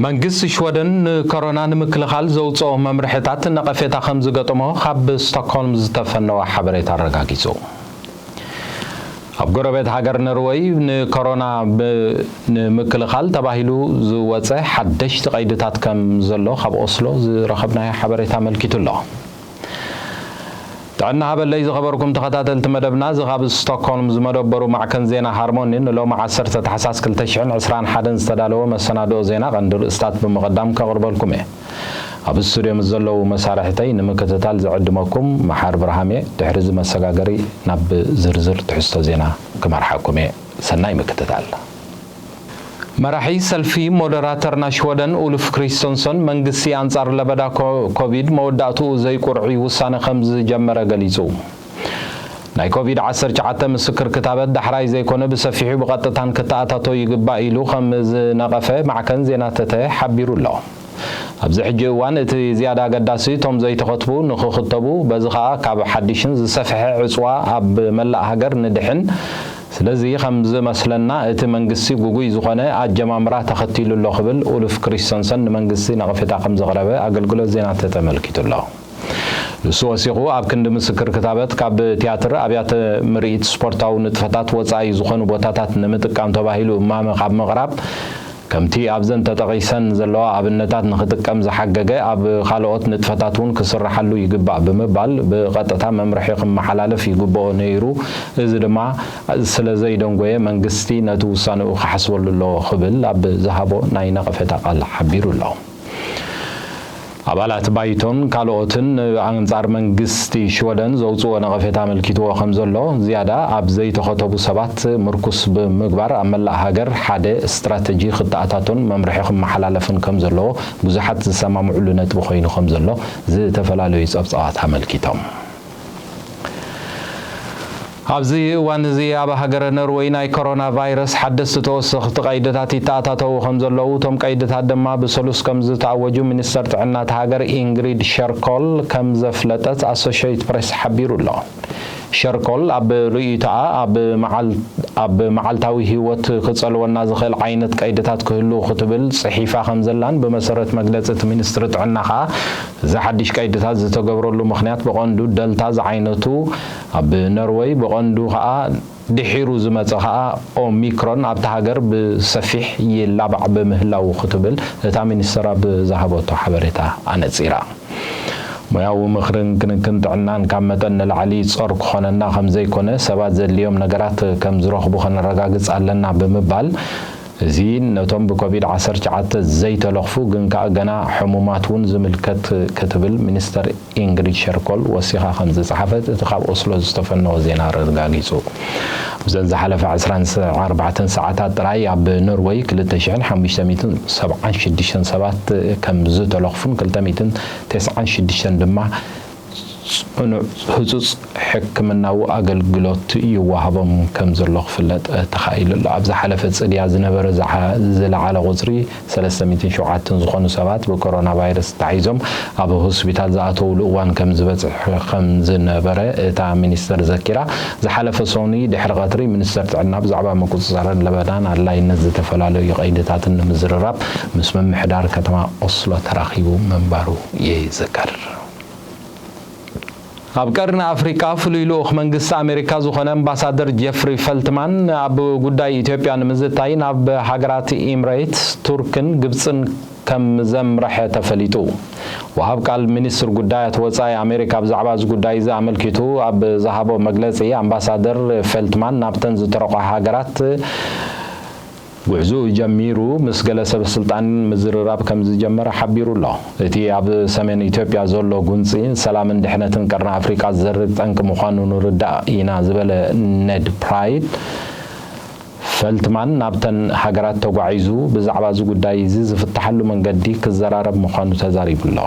መንግስቲ ሽወደን ንኮሮና ንምክልኻል ዘውፅኦ መምርሕታት ነቐፌታ ከም ዝገጠሞ ካብ ስቶክሆልም ዝተፈነወ ሓበሬታ ኣረጋጊጹ። ኣብ ጎረቤት ሃገር ነርወይ ንኮሮና ብ-፣ ንምክልኻል ተባሂሉ ዝወፀ ሓደሽቲ ቀይድታት ከም ዘሎ ካብ ኦስሎ ዝረኸብናዮ ሓበሬታ ኣመልኪቱ ኣሎ። ጥዕና ሃበለይ ዝኸበርኩም ተኸታተልቲ መደብና፣ እዚ ካብ ስቶክሆልም ዝመደበሩ ማዕከን ዜና ሃርሞኒ ንሎሚ ዓሰርተ ታሕሳስ ክልተ ሽሕን ዕስራን ሓደን ዝተዳለወ መሰናድኦ ዜና ቀንዲ ርእስታት ብምቕዳም ከቕርበልኩም እየ። ኣብ ስቱድዮ ምስ ዘለዉ መሳርሕተይ ንምክትታል ዝዕድመኩም መሓር ብርሃም እየ። ድሕሪ እዚ መሰጋገሪ ናብ ዝርዝር ትሕዝቶ ዜና ክመርሓኩም እየ። ሰናይ ምክትታል። መራሒ ሰልፊ ሞደራተርና ሽወደን ኡሉፍ ክሪስተንሰን መንግስቲ ኣንጻር ለበዳ ኮ-፣ ኮቪድ መወዳእትኡ ዘይቁርዑይ ውሳነ ከም ዝጀመረ ገሊጹ። ናይ ኮቪድ ዓሰርተ ትሽዓተ ምስክር ክታበት ዳሕራይ ዘይኮነ ብሰፊሑ ብቐጥታን ክተኣታቶ ይግባእ ኢሉ ከም ዝነቐፈ ማዕከን ዜና ተተ ሓቢሩ ኣሎ። ኣብዚ ሕጂ እዋን እቲ ዝያዳ ኣገዳሲ እቶም ዘይተኸትቡ ንኽኽተቡ፣ በዚ ኸኣ ካብ ሓድሽን ዝሰፍሐ ዕጽዋ ኣብ መላእ ሃገር ንድሕን። ስለዚ ከም ዝመስለና እቲ መንግስቲ ጉጉይ ዝኾነ ኣጀማምራ ተኸቲሉ ኣሎ ክብል ኡሉፍ ክሪስተንሰን ንመንግስቲ ነቐፌታ ከም ዘቕረበ ኣገልግሎት ዜና ተተ ኣመልኪቱ ኣሎ። ንሱ ወሲኹ፣ ኣብ ክንዲ ምስክር ክታበት ካብ ቲያትር፣ ኣብያተ ምርኢት፣ ስፖርታዊ ንጥፈታት ወጻኢ ዝኾኑ ቦታታት ንምጥቃም ተባሂሉ እማመ ካብ ምቕራብ፣ ከምቲ ኣብዘን ተጠቒሰን ዘለዋ ኣብነታት ንኽጥቀም ዝሓገገ ኣብ ካልኦት ንጥፈታት እውን ክስርሓሉ ይግባእ ብምባል ብቐጥታ መምርሒ ክመሓላለፍ ይግብኦ ነይሩ። እዚ ድማ ስለ ዘይደንጎየ መንግስቲ ነቲ ውሳኔኡ ክሓስበሉ ኣለዎ ክብል ኣብ ዝሃቦ ናይ ነቐፌታ ቃል ሓቢሩ ኣሎ። ኣባላት ባይቶን ካልኦትን ኣንጻር መንግስቲ ሽወደን ዘውጽኦ ነቐፌታ ኣመልኪትዎ ከም ዘሎ፣ ዝያዳ ኣብ ዘይተኸተቡ ሰባት ምርኩስ ብምግባር ኣብ መላእ ሃገር ሓደ ስትራተጂ ክተኣታቶን መምርሒ ክመሓላለፍን ከም ዘለዎ ብዙሓት ዝሰማምዕሉ ነጥቢ ኮይኑ ከም ዘሎ ዝተፈላለዩ ጸብጻባት ኣመልኪቶም። ኣብዚ እዋን እዚ ኣብ ሃገረ ኖርወይ ናይ ኮሮና ቫይረስ ሓደስቲ ተወሰኽቲ ቀይድታት ይተኣታተዉ ከም ዘለዉ፣ እቶም ቀይድታት ድማ ብሰሉስ ከም ዝተኣወጁ ሚኒስተር ጥዕና እታ ሃገር ኢንግሪድ ሸርኮል ከም ዘፍለጠት ኣሶሽየትድ ፕሬስ ሓቢሩ ኣሎ። ሸርኮል ኣብ ርእይቶኣ ኣብ መዓል-፣ ኣብ መዓልታዊ ህይወት ክጸልወና ዝኽእል ዓይነት ቀይድታት ክህልዉ ክትብል ጽሒፋ ከም ዘላን ብመሰረት መግለጺ እቲ ሚኒስትሪ ጥዕና ከኣ እዚ ሓድሽ ቀይድታት ዝተገብረሉ ምኽንያት ብቐንዱ ደልታ ዝዓይነቱ ኣብ ኖርወይ ብቐንዱ ከኣ ድሒሩ ዝመጸ ከኣ ኦሚክሮን ኣብታ ሃገር ብሰፊሕ ይላባዕ ብምህላዉ ክትብል እታ ሚኒስትር ኣብ ዝሃበቶ ሓበሬታ ኣነጺራ። ሞያዊ ምኽርን ክንክን ጥዕናን ካብ መጠን ንላዕሊ ጾር ክኾነና ከም ዘይኮነ፣ ሰባት ዘድልዮም ነገራት ከም ዝረኽቡ ከነረጋግጽ ኣለና ብምባል፣ እዚ ነቶም ብኮቪድ ዓሰርተ ትሽዓተ ዘይተለኽፉ ግን ከኣ ገና ሕሙማት እውን ዝምልከት ክትብል ሚኒስተር ኢንግሪድ ሸርኮል ወሲኻ ከም ዝጸሓፈት እቲ ካብ ኦስሎ ዝተፈነወ ዜና ኣረጋጊጹ። ኣብዘን ዝሓለፈ ዕስራን ኣርባዕተን ሰዓታት ጥራይ ኣብ ኖርወይ ክልተ ሽሕን ሓሙሽተ ሚእትን ሰብዓን ሽዱሽተን ሰባት ከም ዝተለኽፉን ክልተ ሚእትን ተስዓን ሽዱሽተን ድማ ጽኑዕ ህጹጽ ሕክምናዊ ኣገልግሎት ይወሃቦም ከም ዘሎ ክፍለጥ ተኻኢሉ ኣሎ። ኣብ ዝሓለፈ ጽድያ ዝነበረ ዝሓ-፣ ዝለዓለ ቁጽሪ ሰለስተ ሚእትን ሸውዓተን ዝኾኑ ሰባት ብኮሮና ቫይረስ ተታሒዞም ኣብ ሆስፒታል ዝኣተውሉ እዋን ከም ዝበጽሕ ከም ዝነበረ እታ ሚኒስተር ዘኪራ፣ ዝሓለፈ ሰኑይ ድሕሪ ቀትሪ ሚኒስተር ጥዕና ብዛዕባ ምቁጽጻርን ለበዳን ኣድላይነት ዝተፈላለዩ ቀይድታትን ንምዝርራብ ምስ ምምሕዳር ከተማ ኦስሎ ተራኺቡ ምንባሩ ይዝከር። ኣብ ቀርኒ ኣፍሪቃ ፍሉይ ልኡኽ መንግስቲ ኣሜሪካ ዝኾነ ኣምባሳደር ጀፍሪ ፈልትማን ኣብ ጉዳይ ኢትዮጵያ ንምዝታይ ናብ ሃገራት ኢምሬትስ፣ ቱርክን ግብጽን ከም ዘምረሐ ተፈሊጡ። ወሃብ ቃል ሚኒስትር ጉዳያት ወጻኢ ኣሜሪካ ብዛዕባ እዚ ጉዳይ እዚ ኣመልኪቱ ኣብ ዝሃቦ መግለጺ፣ ኣምባሳደር ፈልትማን ናብተን ዝተረቋ ሃገራት ጉዕዞኡ ጀሚሩ ምስ ገለ ሰበ ስልጣን ምዝርራብ ከም ዝጀመረ ሓቢሩ ኣሎ። እቲ ኣብ ሰሜን ኢትዮጵያ ዘሎ ጉንጺ ሰላምን ድሕነትን ቀርኒ ኣፍሪቃ ዝዘርግ ጠንቂ ምዃኑ ንርዳእ ኢና ዝበለ ነድ ፕራይስ፣ ፈልትማን ናብተን ሃገራት ተጓዒዙ ብዛዕባ እዚ ጉዳይ እዚ ዝፍትሓሉ መንገዲ ክዘራረብ ምዃኑ ተዛሪቡ ኣሎ።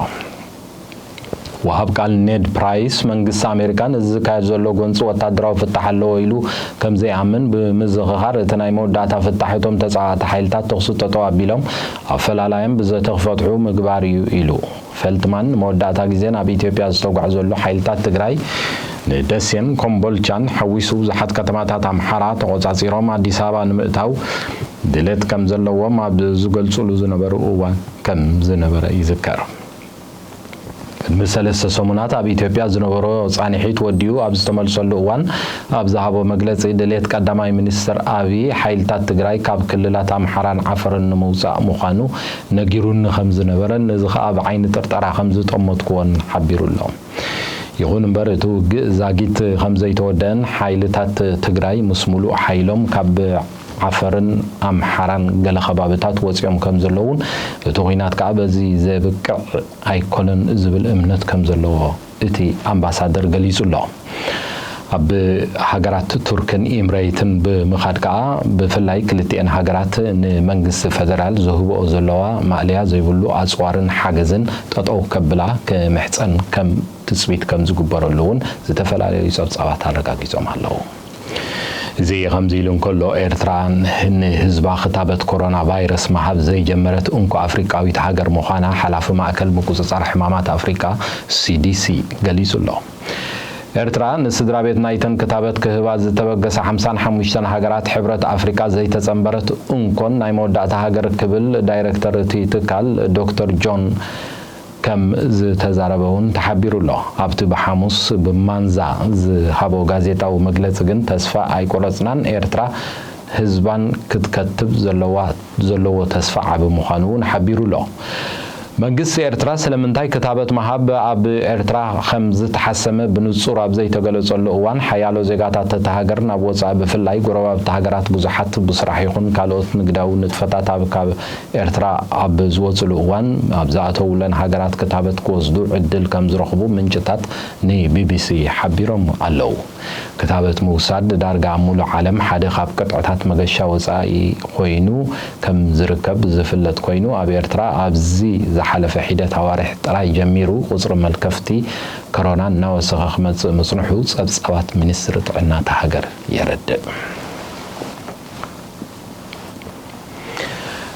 ወሃብ ቃል ኔድ ፕራይስ፣ መንግስቲ ኣሜሪካ ነዚ ዝካየድ ዘሎ ጎንፂ ወታደራዊ ፍታሕ ኣለዎ ኢሉ ከም ዘይኣምን ብምዝኽኻር፣ እቲ ናይ መወዳእታ ፍታሕ እቶም ተፃባእቲ ሓይልታት ተኹሲ ጠጠው ኣቢሎም ኣፈላላዮም ብዘተ ክፈትሑ ምግባር እዩ ኢሉ። ፈልትማን ንመወዳእታ ግዜ ናብ ኢትዮጵያ ዝተጓዕዘሉ ሓይልታት ትግራይ ንደሴን ኮምቦልቻን ሓዊሱ ብዙሓት ከተማታት ኣምሓራ ተቖጻጺሮም ኣዲስ ኣበባ ንምእታው ድሌት ከም ዘለዎም ኣብ ዝገልጹሉ ዝነበሩ እዋን ከም ዝነበረ ይዝከር። ቅድሚ ሰለስተ ሰሙናት ኣብ ኢትዮጵያ ዝነበሮ ጻንሒት ወዲኡ ኣብ ዝተመልሰሉ እዋን ኣብ ዝሃቦ መግለጺ፣ ድሌት ቀዳማይ ሚኒስትር ኣብይ ሓይልታት ትግራይ ካብ ክልላት ኣምሓራን ዓፈርን ንምውጻእ ምዃኑ ነጊሩኒ ከም ዝነበረን ነዚ ኸኣ ብዓይኒ ጥርጠራ ከም ዝጠመትኩዎን ሓቢሩ ኣሎ። ይኹን እምበር፣ እቲ ውግእ ዛጊት ከም ዘይተወደአን ሓይልታት ትግራይ ምስ ሙሉእ ሓይሎም ካብ ዓፈርን ኣምሓራን ገለ ከባብታት ወጺኦም ከም ዘለዉን እቲ ኹናት ከኣ በዚ ዘብቅዕ ኣይኮነን ዝብል እምነት ከም ዘለዎ እቲ ኣምባሳደር ገሊጹ ኣሎ። ኣብ ሃገራት ቱርክን ኢምሬትን ብምኻድ ከኣ ብፍላይ ክልቲኤን ሃገራት ንመንግስቲ ፈደራል ዝህብኦ ዘለዋ ማእለያ ዘይብሉ ኣጽዋርን ሓገዝን ጠጠው ከብላ ክምሕጸን ከም ትጽቢት ከም ዝግበረሉ እውን ዝተፈላለዩ ጸብጻባት ኣረጋጊጾም ኣለዉ። እዚ ከምዚ ኢሉ እንከሎ፣ ኤርትራ ንህዝባ ክታበት ኮሮና ቫይረስ ምሃብ ዘይጀመረት እንኮ ኣፍሪቃዊት ሃገር ምዃና ሓላፊ ማእከል ምቁጽጻር ሕማማት ኣፍሪቃ፣ ሲዲሲ፣ ገሊጹ ኣሎ። ኤርትራ ንስድራ ቤት ናይተን ክታበት ክህባ ዝተበገሳ ሓምሳን ሓሙሽተን ሃገራት ሕብረት ኣፍሪቃ ዘይተጸንበረት እንኮን ናይ መወዳእታ ሃገር ክብል ዳይረክተር እቲ ትካል ዶክተር ጆን ከም ዝተዛረበ እውን ተሓቢሩ ኣሎ። ኣብቲ ብሓሙስ ብማንዛ ዝሃቦ ጋዜጣዊ መግለጺ ግን፣ ተስፋ ኣይቆረጽናን፣ ኤርትራ ህዝባን ክትከትብ ዘለዋ፣ ዘለዎ ተስፋ ዓቢ ምዃኑ እውን ሓቢሩ ኣሎ። መንግስቲ ኤርትራ ስለምንታይ ክታበት ምሃብ ኣብ ኤርትራ ከም ዝተሓሰመ ብንጹር ኣብ ዘይተገለጸሉ እዋን፣ ሓያሎ ዜጋታት እታ ሃገር ናብ ወጻኢ፣ ብፍላይ ጎረባብቲ ሃገራት፣ ብዙሓት ብስራሕ ይኹን ካልኦት ንግዳዊ ንጥፈታት ኣብ ካብ ኤርትራ ኣብ ዝወጽሉ እዋን፣ ኣብ ዝኣተውለን ሃገራት ክታበት ክወስዱ ዕድል ከም ዝረኽቡ ምንጭታት ንቢቢሲ ሓቢሮም ኣለዉ። ክታበት ምውሳድ ዳርጋ ኣብ ሙሉእ ዓለም ሓደ ካብ ቅጥዕታት መገሻ ወጻኢ ኮይኑ ከም ዝርከብ ዝፍለጥ ኮይኑ፣ ኣብ ኤርትራ ኣብዚ ዝሓለፈ ሒደት ኣዋርሕ ጥራይ ጀሚሩ ቁጽሪ መልከፍቲ ኮሮና እናወሰኸ ክመጽእ ምጽንሑ ጸብጻባት ሚኒስትሪ ጥዕና እታ ሃገር የረድእ።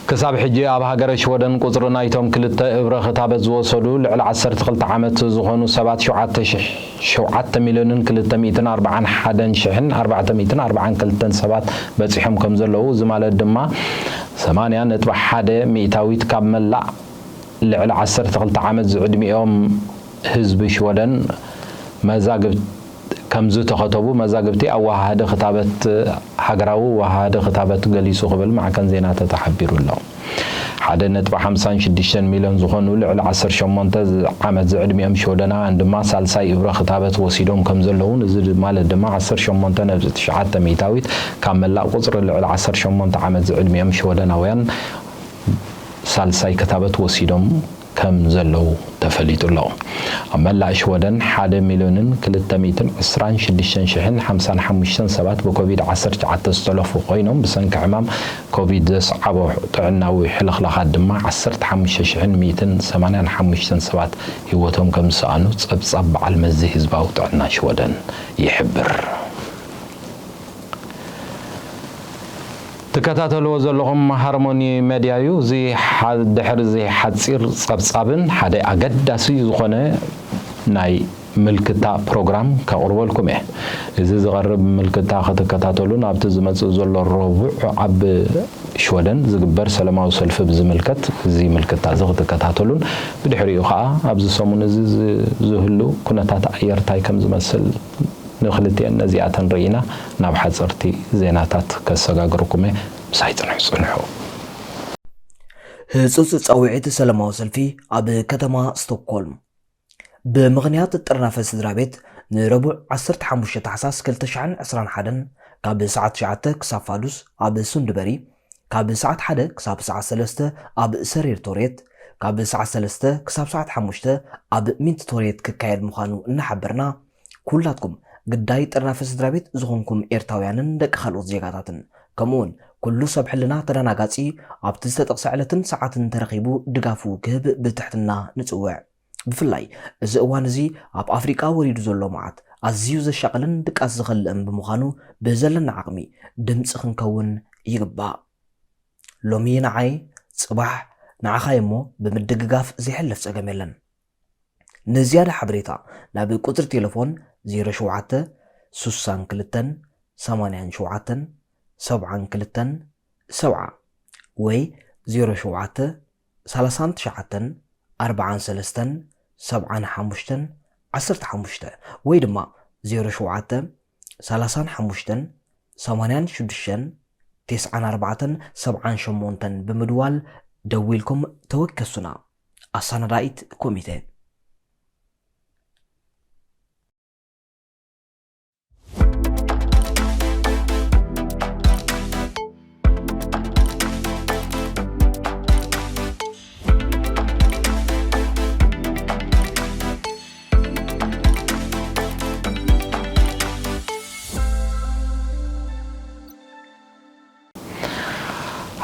ክሳብ ሕጂ ኣብ ሃገረ ሽወደን ቁጽሪ ናይቶም ክልተ እብረ ክታበት ዝወሰዱ ልዕሊ ዓሰርተ ክልተ ዓመት ዝኾኑ ሰባት ሸውዓተ ሽሕ፣ ሸውዓተ ሚልዮንን ክልተ ሚእትን ኣርባዓን ሓደን ሽሕን ኣርባዕተ ሚእትን ኣርባዓን ክልተን ሰባት በጺሖም ከም ዘለዉ፣ እዚ ማለት ድማ ሰማንያ ነጥቢ ሓደ ሚእታዊት ካብ መላእ ልዕሊ ዓሰርተ ክልተ ዓመት ዝዕድሚኦም ህዝቢ ሽወደን መዛግብ-፣ ከም ዝተኸተቡ መዛግብቲ ኣወሃሃዲ ክታበት፣ ሃገራዊ ወሃሃዲ ክታበት ገሊጹ ክብል ማዕከን ዜና ተተ ሓቢሩ ኣሎ። ሓደ ነጥቢ ሓምሳን ሽዱሽተን ሚልዮን ዝኾኑ ልዕሊ ዓሰርተ ሸሞንተ ዓመት ዝዕድሚኦም ሽወደናውያን ድማ ሳልሳይ እብረ ክታበት ወሲዶም ከም ዘለዉን፣ እዚ ማለት ድማ ዓሰርተ ሸሞንተ ነጥቢ ትሽዓተ ሚእታዊት ካብ መላእ ቁጽሪ ልዕሊ ዓሰርተ ሸሞንተ ዓመት ዝዕድሚኦም ሽወደናውያን ሳልሳይ ክታበት ወሲዶም ከም ዘለዉ ተፈሊጡ ኣሎ። ኣብ መላእ ሽወደን ሓደ ሚልዮንን ክልተ ሚእትን ዕስራን ሽዱሽተን ሽሕን ሓምሳን ሓሙሽተን ሰባት ብኮቪድ ዓሰርተ ትሽዓተ ዝተለፉ ኮይኖም፣ ብሰንኪ ሕማም ኮቪድ ዘስዓቦ ጥዕናዊ ሕልኽላኻት ድማ ዓሰርተ ሓሙሽተ ሽሕን ሚእትን ሰማንያን ሓሙሽተን ሰባት ህይወቶም ከም ዝሰኣኑ ጸብጻብ በዓል መዚ ህዝባዊ ጥዕና ሽወደን ይሕብር። ትከታተልዎ ዘለኹም ሃርሞኒ መድያ እዩ። እዚ ሓ-፣ ድሕሪ እዚ ሓጺር ጸብጻብን ሓደ ኣገዳሲ ዝኾነ ናይ ምልክታ ፕሮግራም ከቕርበልኩም እየ። እዚ ዝቐርብ ምልክታ ክትከታተሉን ኣብቲ ዝመጽእ ዘሎ ረቡዕ ኣብ ሽወደን ዝግበር ሰላማዊ ሰልፊ ብዝምልከት እዚ ምልክታ እዚ ክትከታተሉን፣ ብድሕሪኡ ኸኣ ኣብዚ ሰሙን እዚ ዝ-፣ ዝህሉ ኩነታት ኣየር እንታይ ከም ዝመስል ንክልቲኤን ነዚኣተን ርኢና ናብ ሓጸርቲ ዜናታት ከሰጋግረኩም እየ። ምሳይ ጽንሑ ጽንሑ። ህጹጽ ጻውዒት ሰላማዊ ሰልፊ ኣብ ከተማ ስቶክሆልም። ብምኽንያት ጥርናፈ ስድራ ቤት ንረቡዕ ዓሰርተ ሓሙሽተ ታሕሳስ ክልተ ሽሕን ዕስራን ሓደን ካብ ሰዓት ትሽዓተ ክሳብ ፋዱስ ኣብ ሱንድበሪ፣ ካብ ሰዓት ሓደ ክሳብ ሰዓት ሰለስተ ኣብ ሰሪር ቶሬት፣ ካብ ሰዓት ሰለስተ ክሳብ ሰዓት ሓሙሽተ ኣብ ሚንት ቶሬት ክካየድ ምዃኑ እናሓበርና፣ ኩላትኩም ግዳይ ጥርናፈ ስድራ ቤት ዝኾንኩም ኤርትራውያንን ደቂ ካልኦት ዜጋታትን፣ ከምኡውን ኩሉ ሰብ ሕልና ተደናጋጺ ኣብቲ ዝተጠቕሰ ዕለትን ሰዓትን ተረኺቡ ድጋፉ ክህብ ብትሕትና ንጽውዕ። ብፍላይ እዚ እዋን እዚ ኣብ ኣፍሪቃ ወሪዱ ዘሎ መዓት ኣዝዩ ዘሻቕልን ድቃስ ዝኸልእን ብምዃኑ፣ ብዘለና ዓቕሚ ድምጺ ክንከውን ይግባእ። ሎሚ ንዓይ፣ ጽባሕ ንዓኻ እሞ ብምድግጋፍ ዘይሕለፍ ጸገም የለን። ንዝያዳ ሓበሬታ ናብ ቁጽሪ ቴሌፎን ዜሮ ሸውዓተ ስሳን ክልተን ሰማንያን ሸውዓተን ሰብዓን ክልተን ሰብዓ ወይ ዜሮ ሸውዓተ ሰላሳን ትሽዓተን ኣርባዓን ሰለስተን ሰብዓን ሓሙሽተን ዓሰርተ ሓሙሽተ ወይ ድማ ዜሮ ሸውዓተ ሰላሳን ሓሙሽተን ሰማንያን ሽዱሽተን ተስዓን ኣርባዕተን ሰብዓን ሸሞንተን ብምድዋል ደዊልኩም ተወከሱና። ኣሰናዳኢት ኮሚቴ።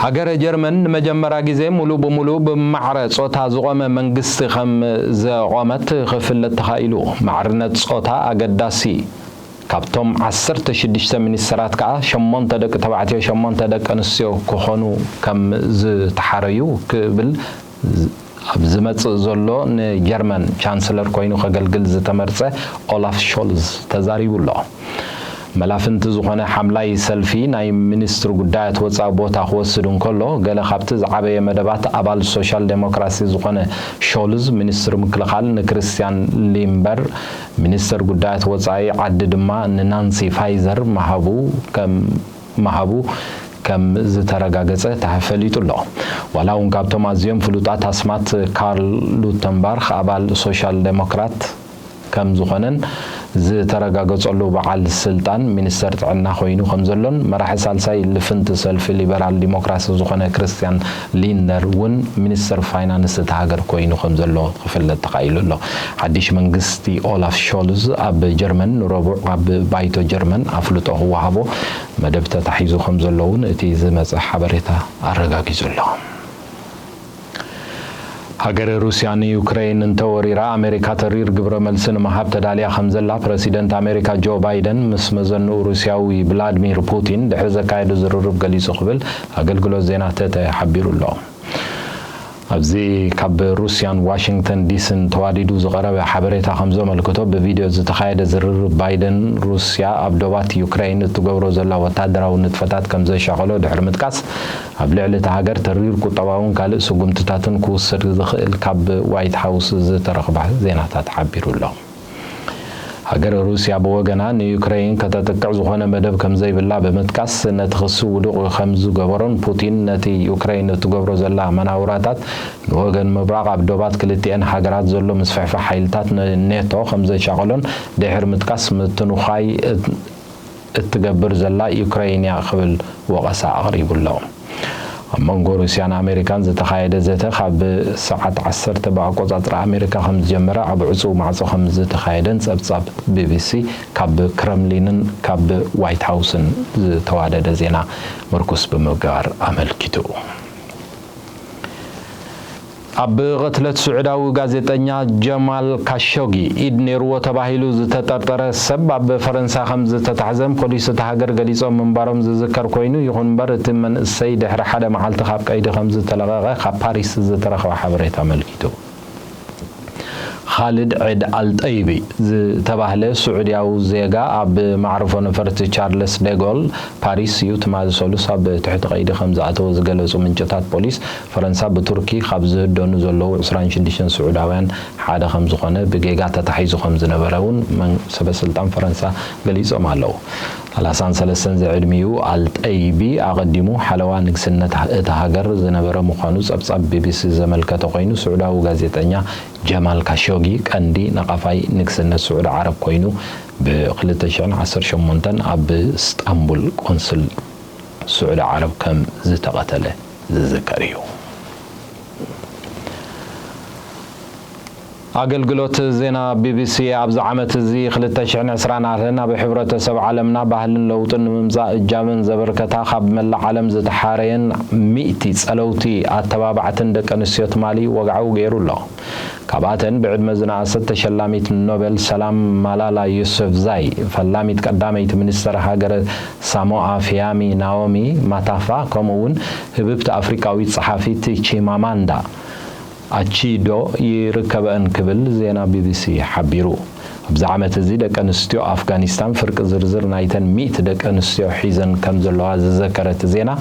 ሃገረ ጀርመን ንመጀመርያ ግዜ ሙሉእ ብሙሉእ ብማዕረ ጾታ ዝቖመ መንግስቲ ከም ዘቖመት ክፍለጥ ተኻኢሉ። ማዕርነት ጾታ ኣገዳሲ። ካብቶም ዓሰርተ ሽዱሽተ ሚኒስተራት ከኣ ሸሞንተ ደቂ ተባዕትዮ፣ ሸሞንተ ደቂ ኣንስትዮ ክኾኑ ከም ዝተሓረዩ ክብል ኣብ ዝመጽእ ዘሎ ንጀርመን ቻንስለር ኮይኑ ከገልግል ዝተመርጸ ኦላፍ ሾልዝ ተዛሪቡ ኣሎ። መላፍንቲ ዝኾነ ሓምላይ ሰልፊ ናይ ሚኒስትሪ ጉዳያት ወጻኢ ቦታ ክወስድ እንከሎ፣ ገለ ካብቲ ዝዓበየ መደባት ኣባል ሶሻል ዴሞክራሲ ዝኾነ ሾልዝ፣ ሚኒስትሪ ምክልኻል ንክሪስቲያን ሊምበር፣ ሚኒስተር ጉዳያት ወጻኢ ዓዲ ድማ ንናንሲ ፋይዘር ምሃቡ ከም ምሃቡ ከም ዝተረጋገጸ ተፈሊጡ ኣሎ። ዋላ እውን ካብቶም ኣዝዮም ፍሉጣት ኣስማት ካርል ሉተንባርክ ኣባል ሶሻል ዴሞክራት ከም ዝኾነን ዝተረጋገጸሉ በዓል ስልጣን ሚኒስተር ጥዕና ኮይኑ ከም ዘሎን መራሒ ሳልሳይ ልፍንቲ ሰልፊ ሊበራል ዲሞክራሲ ዝኾነ ክርስቲያን ሊንደር እውን ሚኒስተር ፋይናንስ እታ ሃገር ኮይኑ ከም ዘሎ ክፍለጥ ተኻኢሉ ኣሎ። ሓድሽ መንግስቲ ኦላፍ ሾልዝ ኣብ ጀርመን ንረቡዕ ኣብ ባይቶ ጀርመን ኣፍልጦ ክወሃቦ መደብ ተታሒዙ ከም ዘሎ እውን እቲ ዝመጸ ሓበሬታ ኣረጋጊጹ ኣሎ። ሃገረ ሩስያ ንዩክሬን እንተወሪራ ኣሜሪካ ተሪር ግብረ መልሲ ንምሃብ ተዳልያ ከም ዘላ ፕረሲደንት ኣሜሪካ ጆ ባይደን ምስ መዘንኡ ሩስያዊ ቭላድሚር ፑቲን ድሕሪ ዘካየዱ ዝርርብ ገሊጹ ክብል ኣገልግሎት ዜና ተተ ሓቢሩ ኣሎ። ኣብዚ ካብ ሩስያን ዋሽንግተን ዲስን ተዋዲዱ ዝቐረበ ሓበሬታ ከም ዘመልክቶ ብቪድዮ ዝተኻየደ ዝርርብ ባይደን ሩስያ ኣብ ዶባት ዩክሬን እትገብሮ ዘላ ወታደራዊ ንጥፈታት ከም ዘሻቐሎ ድሕሪ ምጥቃስ ኣብ ልዕሊ እታ ሃገር ተሪር ቁጠባውን ካልእ ስጉምትታትን ክውሰድ ዝኽእል ካብ ዋይት ሃውስ ዝተረኽበ ዜናታት ሓቢሩ ኣሎ። ሃገር ሩስያ ብወገና ንዩክሬን ከተጥቅዕ ዝኾነ መደብ ከም ዘይብላ ብምጥቃስ ነቲ ክሲ ውዱቕ ከም ዝገበሮን ፑቲን ነቲ ዩክሬን እትገብሮ ዘላ መናውራታት ንወገን ምብራቕ ኣብ ዶባት ክልቲኤን ሃገራት ዘሎ ምስፍሕፋሕ ሓይልታት ንኔቶ ከም ዘሻቐሎን ድሕሪ ምጥቃስ ምትንዃይ እትገብር ዘላ ዩክሬን እያ ክብል ወቐሳ ኣቕሪቡ ኣሎ። ኣብ መንጎ ሩስያን ኣሜሪካን ዝተኻየደ ዘተ ካብ ሰዓት ዓሰርተ ብኣቆጻጽራ ኣሜሪካ ከም ዝጀመረ ኣብ ዕጹው ማዕጾ ከም ዝተኻየደን ጸብጻብ ቢቢሲ ካብ ክረምሊንን ካብ ዋይት ሃውስን ዝተዋደደ ዜና ምርኩስ ብምግባር ኣመልኪቱ። ኣብ ቅትለት ስዑዳዊ ጋዜጠኛ ጀማል ካሾጊ ኢድ ነይርዎ ተባሂሉ ዝተጠርጠረ ሰብ ኣብ ፈረንሳ ከም ዝተታሕዘን ፖሊስ እታ ሃገር ገሊጾም ምንባሮም ዝዝከር ኮይኑ፣ ይኹን እምበር እቲ መንእሰይ ድሕሪ ሓደ መዓልቲ ካብ ቀይዲ ከም ዝተለቐቐ ካብ ፓሪስ ዝተረኽበ ሓበሬታ ኣመልኪቱ። ኻልድ ዒድ ኣልጠይቢ ዝተባህለ ስዑድያዊ ዜጋ ኣብ መዕርፎ ነፈርቲ ቻርለስ ደጎል ፓሪስ እዩ ትማሊ ሰሉስ ኣብ ትሕቲ ቀይዲ ከም ዝኣተወ ዝገለጹ ምንጭታት ፖሊስ፣ ፈረንሳ ብቱርኪ ካብ ዝህደኑ ዘለዉ ዕስራን ሽዱሽተን ስዑዳውያን ሓደ ከም ዝኾነ ብጌጋ ተታሒዙ ከም ዝነበረ እውን መን-፣ ሰበ ስልጣን ፈረንሳ ገሊጾም ኣለዉ። ሰላሳን ሰለስተን ዝዕድሚኡ ኣልጠይቢ ኣቐዲሙ ሓለዋ ንግስነት እታ ሃገር ዝነበረ ምዃኑ ጸብጻብ ቢቢሲ ዘመልከተ ኮይኑ፣ ስዑዳዊ ጋዜጠኛ ጀማል ካሾጊ ቀንዲ ነቓፋይ ንግስነት ስዑዲ ዓረብ ኮይኑ፣ ብ ክልተ ሽሕን ዓሰርተ ሸሞንተን ኣብ እስጣንቡል ቆንስል ስዑዲ ዓረብ ከም ዝተቐተለ ዝዝከር እዩ። ኣገልግሎት ዜና ቢቢሲ ኣብዚ ዓመት እዚ ክልተ ሽሕን ዕስራን ኣተን ኣብ ሕብረተሰብ ዓለምና ባህልን ለውጥን ንምምጻእ እጃመን ዘበርከታ ካብ መላእ ዓለም ዝተሓረየን ሚእቲ ጸለውቲ ኣተባባዕትን ደቂ ኣንስትዮ ትማሊ ወግዓዊ ገይሩ ኣሎ። ካብኣተን ብዕድመ ዝነኣሰት ተሸላሚት ኖቤል ሰላም ማላላ ዩሱፍዛይ፣ ፈላሚት ቀዳመይቲ ሚኒስተር ሃገረ ሳሞኣ ፊያሚ ናኦሚ ማታፋ፣ ከምኡ እውን ህብብቲ ኣፍሪቃዊት ጸሓፊት ቺማማንዳ ኣቺዶ ይርከበእን ክብል ዜና ቢቢሲ ሓቢሩ። ኣብዚ ዓመት እዚ ደቂ ኣንስትዮ ኣፍጋኒስታን ፍርቂ ዝርዝር ናይተን ሚእቲ ደቂ ኣንስትዮ ሒዘን ከም ዘለዋ ዝዘከረ እቲ ዜና፣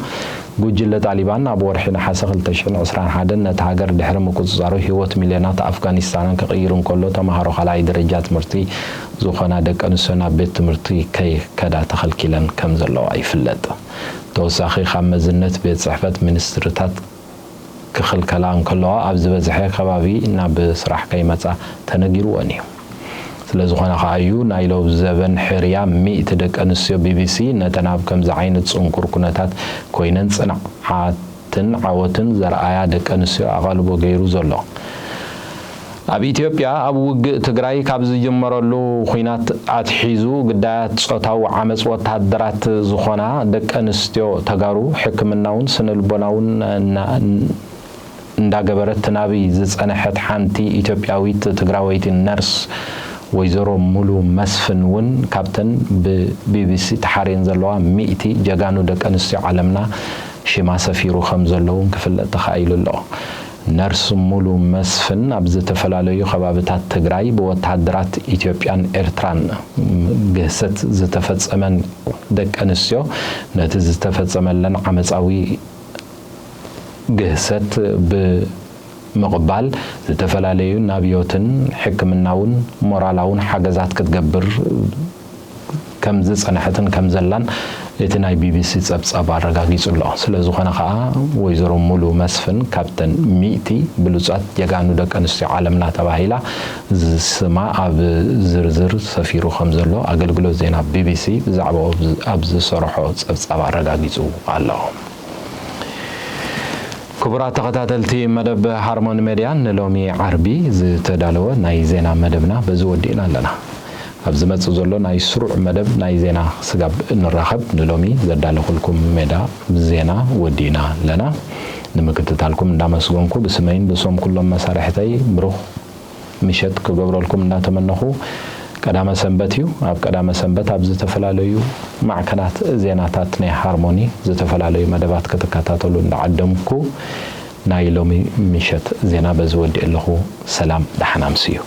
ጉጅለ ጣሊባን ኣብ ወርሒ ነሓሰ ክልተ ሽሕን ዕስራን ሓደን ነታ ሃገር ድሕሪ ምቁጽጻሩ ህይወት ሚልዮናት ኣፍጋኒስታናን ክቕይር እንከሎ፣ ተማሃሮ ካልኣይ ደረጃ ትምህርቲ ዝኾና ደቂ ኣንስትዮ ናብ ቤት ትምህርቲ ከይከዳ ተኸልኪለን ከም ዘለዋ ይፍለጥ። ተወሳኺ ካብ መዝነት ቤት ጽሕፈት ሚኒስትርታት ክኽልከላ እንከለዋ፣ ኣብ ዝበዝሐ ከባቢ ናብ ስራሕ ከይመጻ ተነጊርወን እዩ። ስለ ዝኾነ ከኣ እዩ ናይ ሎብ ዘበን ሕርያ ሚእቲ ደቂ ኣንስትዮ ቢቢሲ ነተን ኣብ ከምዚ ዓይነት ጽንኩር ኩነታት ኮይነን ጽንዓትን ዓወትን ዘርኣያ ደቂ ኣንስትዮ ኣቓልቦ ገይሩ ዘሎ። ኣብ ኢትዮጵያ ኣብ ውግእ ትግራይ ካብ ዝጅመረሉ ኹናት ኣትሒዙ ግዳያት ጾታዊ ዓመጽ ወታደራት ዝኾና ደቂ ኣንስትዮ ተጋሩ ሕክምናውን ስነልቦናውን እና- እንዳገበረት ናብይ ዝጸንሐት ሓንቲ ኢትዮጵያዊት ትግራወይቲ ነርስ ወይዘሮ ሙሉ መስፍን እውን ካብተን ብቢቢሲ ተሓርየን ዘለዋ ሚእቲ ጀጋኑ ደቂ ኣንስትዮ ዓለምና ሽማ ሰፊሩ ከም ዘሎ እውን ክፍለጥ ተኻኢሉ ኣሎ። ነርስ ሙሉ መስፍን ኣብ ዝተፈላለዩ ከባብታት ትግራይ ብወታደራት ኢትዮጵያን ኤርትራን ግህሰት ዝተፈጸመን ደቂ ኣንስትዮ ነቲ ዝተፈጸመለን ዓመጻዊ ግህሰት ብምቕባል ዝተፈላለዩ ናብዮትን ሕክምናውን ሞራላውን ሓገዛት ክትገብር ከም ዝጸንሐትን ከም ዘላን እቲ ናይ ቢቢሲ ጸብጻብ ኣረጋጊጹ ኣሎ። ስለ ዝኾነ ከኣ ወይዘሮ ሙሉ መስፍን ካብተን ሚእቲ ብሉጻት ጀጋኑ ደቂ ኣንስትዮ ዓለምና ተባሂላ ስማ ኣብ ዝርዝር ሰፊሩ ከም ዘሎ ኣገልግሎት ዜና ቢቢሲ ብዛዕባኡ ኣብ ዝሰርሖ ጸብጻብ ኣረጋጊጹ ኣሎ። ክቡራት ተኸታተልቲ መደብ ሃርሞኒ ሜድያ፣ ንሎሚ ዓርቢ ዝተዳለወ ናይ ዜና መደብና በዚ ወዲእና ኣለና። ኣብ ዝመጽእ ዘሎ ናይ ስሩዕ መደብ ናይ ዜና ስጋብ እንራኸብ፣ ንሎሚ ዘዳለኹልኩም ሜዳ ዜና ወዲእና ኣለና። ንምክትታልኩም እንዳመስገንኩ፣ ብስመይን ብስም ኩሎም መሳርሕተይ ብሩኽ ምሸት ክገብረልኩም እንዳተመነኹ፣ ቀዳመ ሰንበት እዩ። ኣብ ቀዳመ ሰንበት ኣብ ዝተፈላለዩ ማዕከናት ዜናታት ናይ ሃርሞኒ ዝተፈላለዩ መደባት ክትከታተሉ እንዳዓደምኩ፣ ናይ ሎሚ ምሸት ዜና በዚ ወዲእ ኣለኹ። ሰላም፣ ደሓን ኣምስዩ።